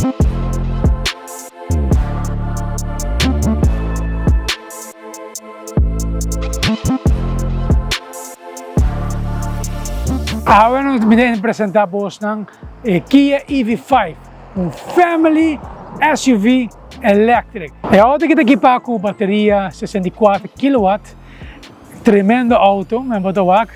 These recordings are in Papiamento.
Awe nos mi ta presenta bosnan e Kia EV5, un family SUV electric. E auto aki ta ekipa ku bateria 64 kilowatt, tremendo auto, men bo ta wak,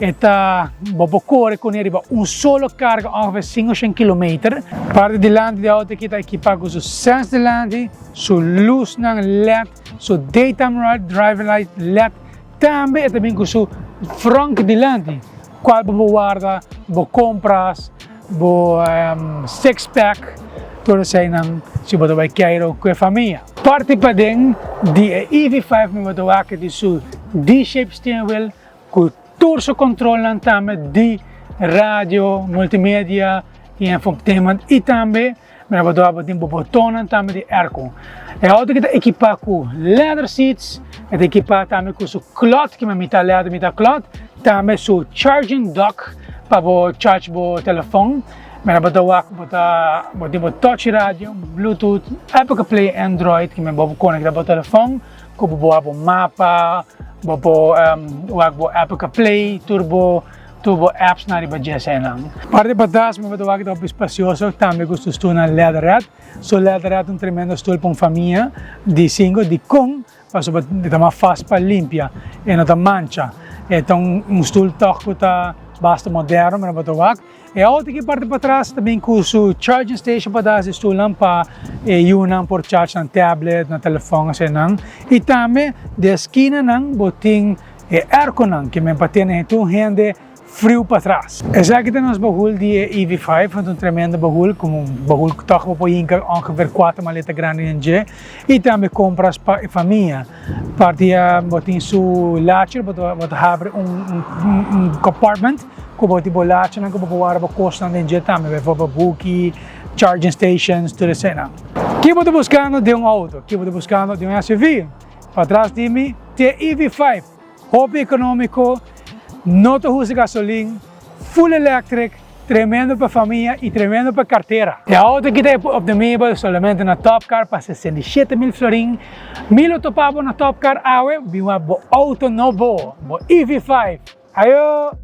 e ta bo por kore kuné riba un solo karga ongeveer 500 kilometer. Parti dilanti di e auto aki ta ekipa ku su sens dilanti, su lusnan led, su daytime right driving light led, tambe e ta bin ku su front dilanti kual bo por warda bo kompras, bo six pack, tur eseinan si bo ta bai keiro ku e famia. Parti paden di e EV5 mi bo ta wak di su D-shape steering wheel ku tur su kontrolnan tambe di radio, multimedia i infotainment i tambe Mira bo dor bo tin bo botonnan tambe di airco. E auto ki ta ekipa ku leather seats, e ta ekipa tambe ku su klot, ki mita leather mita klot, tambe su charging dock pa bo charge bo telefon. Mira bo ta wak bo ta bo tin bo touch radio, bluetooth, Apple CarPlay, Android ki bo por konekta bo telefon ku bo por wak bo mapa, bo por wak bo Apple CarPlay, tur bo. Tur bo apps nan riba dje eseinan. Parti patras mi ta wak ta hopi spacioso tambe ku su stulnan leatherette. Su leatherette un tremendo stul pa un famia di sinku dikon pasobra e ta mas fas pa limpia e no ta mancha. E ta un stul tòg ku ta basta moderno mi ta wak. E auto aki parti patras ta bin ku su charging station patras di stulnan pa e yunan por charge nan tablet, nan telefòn eseinan. I tambe di e skinanan bo tin. E airconan ke men pa tene tur hende friu patras. Esaki ta nos bahul di e EV5, un tremendo bahul, como un bahul cu toch bo por hinca ongeveer cuatro maleta grandi den dje, y tambe compras pa e famia. Parti bo tin su lacher, bo ta habri un compartment cu bo tin bo lachernan cu bo por warda bo cosnan den dje tambe, bijvoorbeeld buki, charging stations, tur eseinan. Ki bo ta buscando den un auto? Ki bo ta buscando den un SUV? Patras di mi te EV5, hopi economico, no ta usa gasolin, full electric, tremendo pa famia y tremendo pa cartera. E auto aki ta obtenibel solamente na Topcar pa 67 mil florin. Mi lo topa bo na Topcar awe, bin wak bo auto nobo, bo EV5. Ayo!